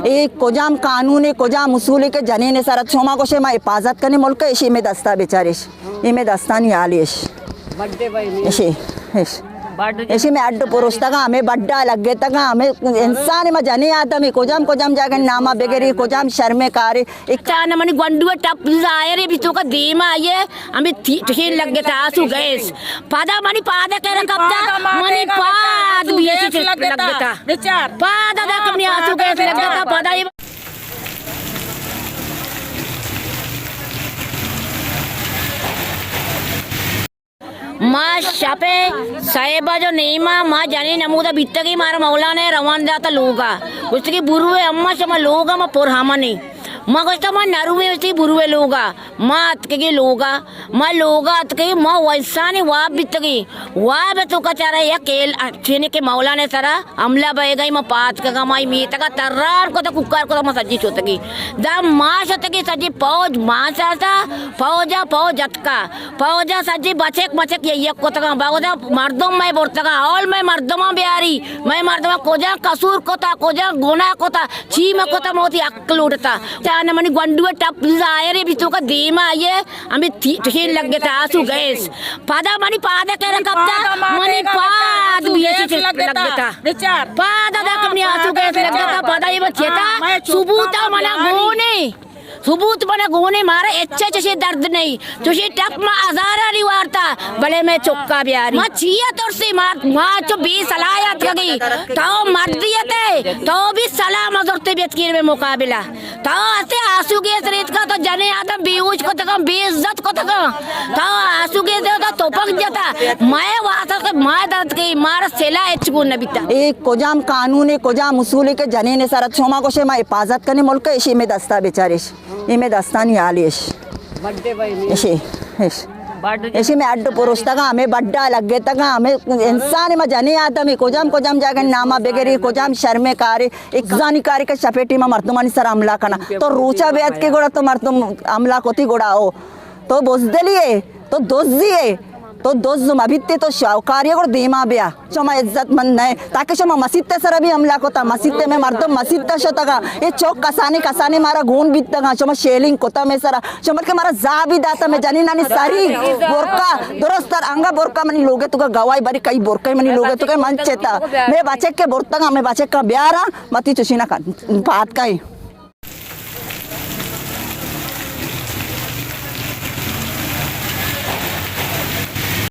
اے کجام قانون اے، کجام اصول اے کہ جنین سر ات؟ شما گوشے ما حفاظت کنی ملک، اشی مے دستا بچارش، اے مے دستانی حالیش۔ اشی، اش۔ اشی مے اڈ پروشتگا، ہمے بڈا لگتگا، ہمے انسان ما جنین آدم اے، کجام کجام جاگہ ناما بگری، کجام شرمے کارے۔ چان منی گونڈو ٹپ ظاہر اے، بی تو کا دیما آئیے، ہمیں تھی-، تھین لگتا، آسو گیس۔ پادا منی پادا کہنا کپتا، منی پاد بی ایسی لگتا۔ پادا دا کمنی آسو گیس لگتا، پادا یہ ما شپ ء سئے بج ء نیما ما جنین ہمودا بیتگی، مارا مولانا ء روان داتا لوگا۔ گوشتگی بروے اما شما لوگا، ما پر ہمنی۔ ما گوشتا ما نروے، گوشتگی بروے لوگا۔ ما اتکگی لوگا، ما لوگا اتکگی، ما و انسانی واب بیتگی۔ واب ء توکا چارا یک ایل-، چینے کہ مولانا ء سرا حملہ بئیگا، ما پاد کگا، ما میتگا تران کتا، کوکار کتا، ما سجی شتگی۔ دا ما شتگی سجی پوج ما ساسا، پوجا پوج اتکا۔ پوجا سجی بچک مچک یہ یک کتگاں، باودا مردم مئے برتگاں، اول مئے مردماں بیاری، مئے مردماں کجا قصور کتا، کجا گناہ کتا، چی مہ کتا، موتی حق لوٹتا۔ چان منی گونڈو ٹپ ظاہر اے، بی تو کا دیما آئیے، ہمیں تھی-، تھین لگتا، آسو گیس۔ پادا منی پادا کہنا کپتا، منی پاد بی ایسی لگتا۔ پادا دا کمنی آسو گیس لگتا، پادا یہ بچیتا، ثبوتا منا گونے۔ ثبوت منا گونے، مارا اچھا چشے درد نہیں۔ چشے ٹپ ما ہزارانی وارتا، بلے میں چکا بیاری۔ ما چیا ترسی، ما، ما چو بے صلاحیت کگی۔ تو مردیتے، تو بھی سلام حضرت بیتکیر میں مقابلہ۔ تو اسے آسو گیس ریت کا تو جنے آدم بے ہوش کتگا، بے عزت کتگا۔ تو آسو گیس دے تو توپک جتا۔ میں واسطے ما درد کی، مارا سلا اچ گون نبیتا۔ اے کجام قانون اے، کجام اصول اے کہ جنین سر ات؟ شما گوشے ما حفاظت کنی ملک، اشی مے دستا بچارش۔ اے مے دستانی حالیش۔ اشی، اش۔ اشی مے اڈ پروشتگا، ہمے بڈا لگتگا، ہمے انسان ما جنے آدم اے، کجام کجام جاگہ ناما بگری، کجام شرمے کارے، ایک زانی کارے کہ شپے ٹیما مردمانی سر حملہ کنا۔ تو روچا بیاد کے گڑا تو مردم حملہ کوتی گڑا ہو۔ تو بزدلی اے، تو دزی اے۔ تو دز مہ بیتے، تو شاہوکاری گڑ دیما بیا۔ شما عزت مند نہ، تاکہ شما مسیت سر بھی حملہ کتا، مسیت میں مردم مسیت شتگا، یہ چوک کسانی کسانی مارا گون بیتگا، شما شیلنگ کتا میں سر، شما کہ مارا زا بھی داتا، میں جنینانی سری برقع، درست تر انگا برقع منی لوگے تو کا گواہی بری، کئی برقع منی لوگے تو کا من چیتا، میں بچک کے برتگا، میں بچک کا بیارا، متی چشینا کا پات کئی۔